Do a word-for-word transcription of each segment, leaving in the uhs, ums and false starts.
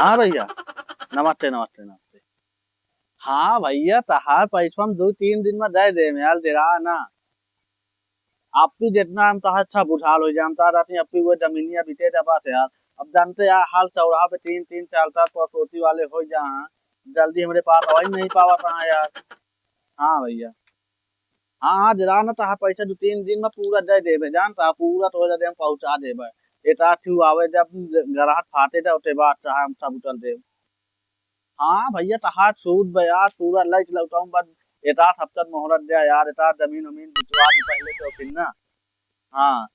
हाँ भइया, नमस्ते, नमस्ते, नमस्ते। हाँ भइया, तहार पैसवा हम दुइ तीन दिन मा दइ देम यार, डेरा ना। अबकी जेतना हम तहार सब उधार होइ जाम, तहार रहती अबकी वो जमीनिया बिके जा बस यार। अब जानते यार, हाल चौराहा पे तीन तीन चार चार प्रसूति वाले होइ जा हैं, जल्दी हमरे पास अवइ नहीं पावत हैं यार। हाँ भइया, हाँ, हाँ, डेरा ना, तहार पैसा दुइ तीन दिन मा पूरा दइ देबे, जानता, पूरा तोहरे दे हम पहुँचा देबे। एता ठू आवे जब गरहट फाटे जाओ, ते बाद चाहे हम सब उचल देब। हाँ भइया, तहार सूद ब्याज पूरा लइके लौटाऊँ, बस एता हफ्ता मोहलत द्या यार, एता जमीन उमीन बिचवा दी पहिले तो फिर ना। हाँ,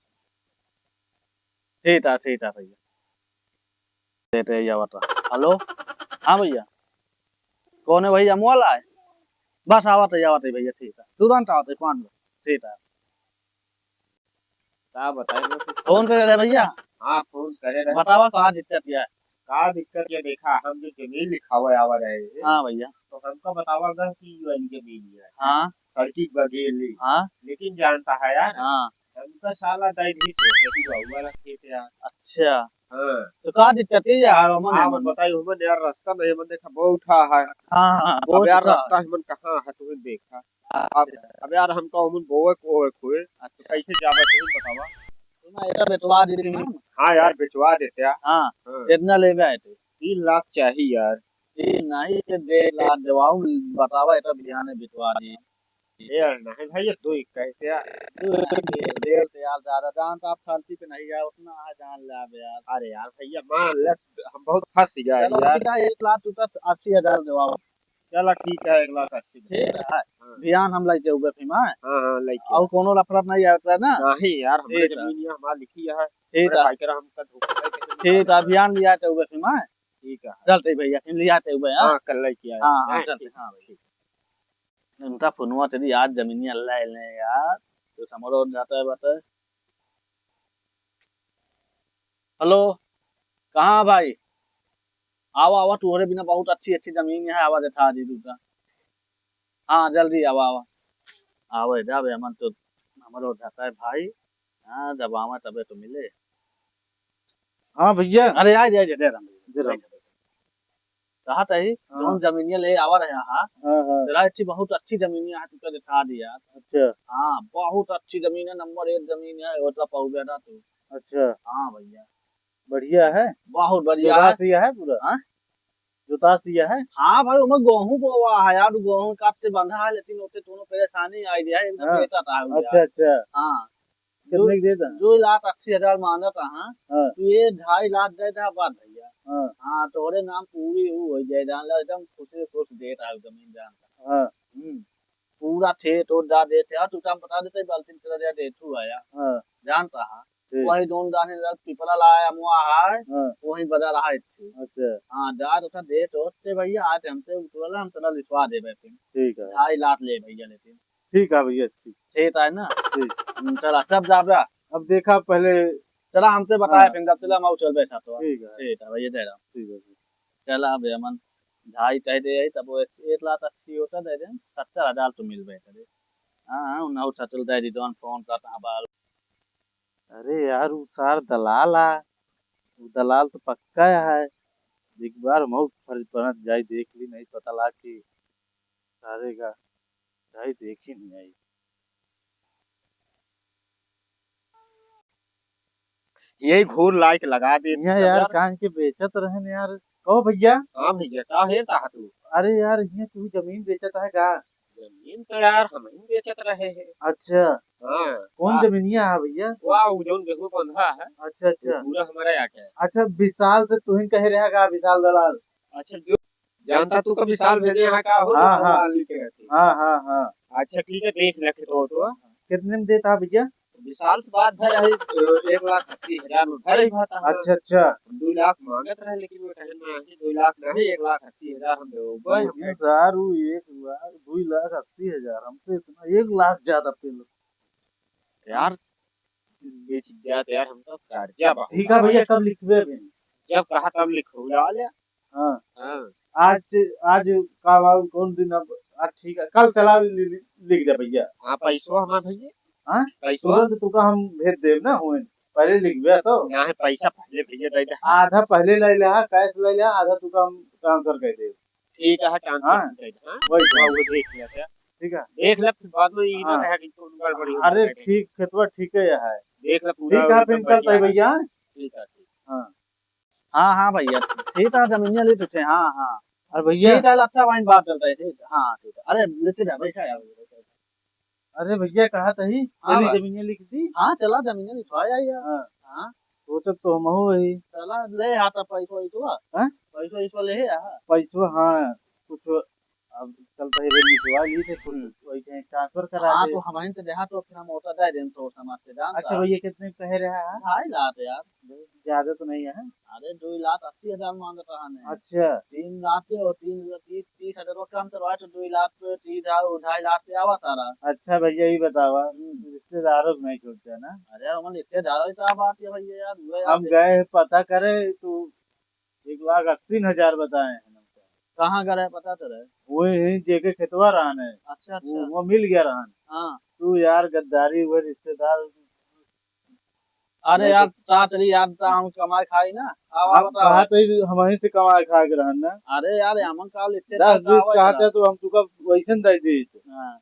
ठीक है, ठीक है भइया। देते ही आवत है। हेलो, हाँ भइया, कौन है भइया? अमवा लाए? बस आवत है, आवत है भइया, ठीक है, तुरंत आवत है, पाँच मिनट, ठीक है। का बताई बस। फोन करे रहे भइया? हाँ, फोन करे रहे। बतावा का दिक्कत है? का दिक्कत है? देखा, हम जो जमीन लिखावे आवा रहे हैं, हाँ भइया। तो हमका बतावा गया कि ये वाली जमीन है। हाँ। सड़की बगेली। हाँ। लेकिन जानता है यार, हाँ। हमका साला दइ दी से, कि बाबू वाला खेत यार। अच्छा। हाँ। तो का दिक्कत है यार, हमन हाँ, हमन बताई, हमन यार रास्ता नहीं, हमन देखा बहुत उठा है। हाँ, हाँ, अब बहुत यार उठा। रास्ता हमन कहाँ है, तुम्हें देखा। अब, अच्छा। अब यार हमका उमन बोवे को होए कोई, तो अच्छा। कैसे जावे तुम बतावा? सुना, एका बेचवा दे रही ना। हाँ यार, बेचवा देते यार। हाँ, हाँ। कितना लेबे आए थे? तीन लाख चाहिए यार। तीन नहीं, तो डेढ़ लाख देवाऊ, बतावा, एका बिहाने बेचवा दी। ए यार, नहीं भाई, ये दो एक कहते यार। दो एक डेढ़, डेढ़ तो यार ज्यादा, जान तो आप सड़की पे नहीं जाए, उतना है, जान ले आप यार। अरे यार भइया, मान ले, हम बहुत फंस गए चलो यार। ठीक है, एक लाख तू तो अस्सी हजार देवाओ। चला ठीक है, एक लाख अस्सी। ठीक है। हाँ। बिहान हम लइके उबे फिर मैं। हाँ, हाँ, लइके। और कोनो लफड़ा नहीं आवत है ना? नहीं यार, हमरे ठीक है। जमीन ये हमार लिखी है। ठीक हमरे है। भाई के हम का धोखा दे के ठीक है, बिहान लिया तो उबे फिर मैं। ठीक है। चलते भइया, फिर लिया तो उबे, हाँ? हाँ, कल लइके आए। हाँ, हाँ, हाँ, चलते, ठीक। हाँ भाई। इनका फोनवा तेरी आज जमीनिया ले ले यार, तो समझ और जाता है बात है। हेलो, कहाँ भाई? आवा, आवा, तोहरे बिना बहुत अच्छी, अच्छी जमीन है, आवा, देखा दी तू तो। हाँ, जल्दी आवा, आवा। आवे जावे, हमन तो, हमरो जाता है भाई। हाँ, जब आवे तबे तो मिले। हाँ भइया। अरे, आ जा, आ जा, जय राम भइया। जय राम। आ जा, आ जा। कहा था ही, हाँ। जौन जमीनिया ले आवा रहे, हाँ। हाँ, हाँ। तेरा अच्छी, बहुत अच्छी जमीनिया है, तुमको दिखा दी यार। अच्छा। हाँ, बहुत अच्छी जमीन है, नंबर एक जमीन है, वो तो पाऊ बेटा तू। अच्छा। हाँ भइया। बढ़िया है? बहुत बढ़िया है। जोतासिया है पूरा? हाँ? जोतासिया है? हाँ भाई, ओमे गेहूं बोवा है यार, गेहूं काट के बंधा है, लेकिन ओते कोनो परेशानी आई दिया है, एकदम हाँ। बेचत है यार। अच्छा, अच्छा। हाँ। कितने दो, की देता है? दो लाख अस्सी हजार मांगत है, हाँ। हाँ। तू ये ढाई लाख दे दे, बात भइया। हाँ। हाँ, तोहरे नाम पूरी हो, हो जाए, जान ला, एकदम खुशी खुश देत है जमीन, जानता। हाँ। हम्म। पूरा खेत ओत दा देत है, तू तो हम बता देते, बाल्टी चला जा, दे तू आया। हाँ। जानता है। ठीक। वही दोन दाने रख, पिपरा लाया, मुआ है, हाँ। वही बजा रहा है थे। अच्छा। हाँ, जा तो था, दे तो ते भइया, आज हमसे उतरला, हम चला लिखवा देबे फिर। ठीक है। ढाई लाख ले भइया, लेकिन। ठीक है भइया, ठीक। ठीक है ना? ठीक। हम्म, चला, तब जाबे। अब देखा पहले। चला, हमसे बताए हाँ। फिर, जब चला, हम चल बैठा तो। ठीक है। ठीक है भइया, जय राम। ठीक है, ठीक। चला, अब हमन ढाई कह दे, तब वो एक, एक लाख अस्सी होता दे दे, सत्तर हजार तो मिल बैठे रे। हाँ, हाँ, उन्हें सचल दे दी, जौन फोन करता है बार। अरे यार, उ सार दलाल आ, उ दलाल तो पक्का है। एक बार मऊ फर्ज बनत जाई, देख ली, नहीं पता लाग कि सारे का जाई, देखी नहीं आई। यही घूर लाइक लगा दे यहाँ यार, यार। काहे के बेचत रहन यार। कहो भइया। हाँ भइया, का है ता तू? अरे यार, यहाँ तू जमीन बेचत है का? जमीन तो यार हम ही बेचत रहे हैं। अच्छा। हाँ। कौन हाँ। जमीनिया है भइया? वाह, वो जौन गेहूं बंधा है। अच्छा, अच्छा। वो पूरा हमारा आके है। अच्छा, विशाल से तू ही कहे रहा का, विशाल दलाल? अच्छा, जो जानता तू का विशाल भेजे यहाँ का हो, हाँ, तो हाँ। दलाल लिख के रहती। हाँ, हाँ, हाँ। अच्छा, ठीक है, देख ले तो, तो। कितने में देता है भइया? विशाल से बात भर रही, एक लाख अस्सी हजार में भर ही भरता है। अच्छा, अच्छा। दो लाख मांगत रहे, लेकिन वो कहे ना, कि दो लाख नहीं, एक लाख अस्सी हजार हम देबो। भाई, हम लेकिन सार, वो एक लाख, दो लाख अस्सी हजार, हमसे इतना एक लाख ज्यादा पे लो। यार, बेच गया तो यार, हम तो कर्जा बहुत ठीक है भइया, कब लिखबे अभी? जब कहा तब लिखो, ला ले। हाँ। हाँ। आज, आज का बा, कौन दिन अब? आ, ठीक है, कल चला लि-, लि-, लिख दे भइया। हाँ, पैसो हमार भइया। हाँ? पैसो? तुरंत तुका हम भेज देब ना, होए। पहले लिखबे तो। ना है, पैसा पहले भैया दे दे। आधा पहले ले ले, हाँ, cash ले ले, आधा तू काम transfer कर दे। ठीक है, transfer हाँ। कर दे, हाँ। वही हाँ, तो। वो देख लेते हैं। ठीक है। देख ले, फिर बाद में ये ना हाँ। कहे कि कौन गड़बड़ी हो अरे गई। ठीक, खेतवा ठीक है, यहाँ है। देख ले, पूरा ठीक है, एकदम फिर चलता है बढ़िया है। भैया। ठीक है, ठीक। हाँ। हाँ, हाँ भैया, ठीक है, जमीनिया ले लेते हैं, हाँ, हाँ। अरे भैया। ठीक है, अच्छा, वहीं बात चलता है, ठीक है, हाँ, ठीक है। अरे, लेते जा, बैठा यार। अरे भैया, कहा तही, हाँ चली भाई। जमीनिया लिख दी। हाँ, चला, जमीनिया लिखवा आई यार। हाँ। हाँ। सोचत तो हमहू वही। चला, ले हाथ पैसो, वैसो। हाँ? पैसो, वैसो ले आ। पैसो, हाँ, कुछ अब चलता है, वे निकलवा ली थे, कुछ हम्म। वही कहीं transfer करा हाँ, दे। तो हम ही तो देहा, तो फिर हम ओटा दे दें, तो समाज के जानता। अच्छा भैया, कितने कहे रहा है? ढाई लाख यार। ज्यादा तो नहीं है? अरे, दो लाख अस्सी हजार मांगता है ने। अच्छा। तीन लाख के और तीन, तीस, तीस हजार वो काम करवाए, तो दो लाख पे तीस हजार, ढाई लाख पे आवा सारा। अच्छा भैया, ये बतावा, हम्म। रिश्तेदारों को नहीं छोड़ते ना? अरे, हम रिश्तेदारों की क्या बात है भैया यार, वो यार हम देख- गए पता करे, तो एक लाख अस्सी हजार बताए हैं। कहाँ गए पता तो रहे? वो यहीं जेके खेतवा रहन है। अच्छा, वो, अच्छा। वो मिल गया रहन। हाँ। तू यार गद्दारी हुए रिश्तेदार। अरे नहीं यार, तो चा चली यार, चा हम कमाए खाई ना। आवा, हम बतावा। कहा तो ही हम वहीं से कमाए खा के रहन ना। अरे यार, हमन का लिट्टे दस बीस कहा था तो हम तुका वैसे दे दी। हाँ।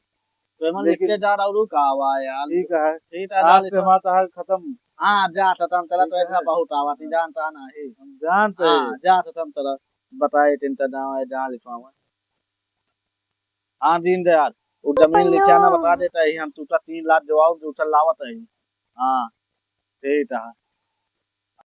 तो एमन लेकिन लिट्टे जा रहा और का आवा यार। ठीक है। ठीक है, आज डाल से इतना। हमारा तहार खत्म। हाँ, जा खत्म, चला तो ठीक इतना है। बहुत आवा, ती जानता ना ही। हम जानते हाँ, हैं। जा खत्म, चला। बताए तीन ता दाव है, डाल इतना। हाँ, दीन दयाल, वो जमीन लिखिया ना बता देता है, हम तुका तीन लाख जवाब जो उठल लावत है। हाँ, ठीक है।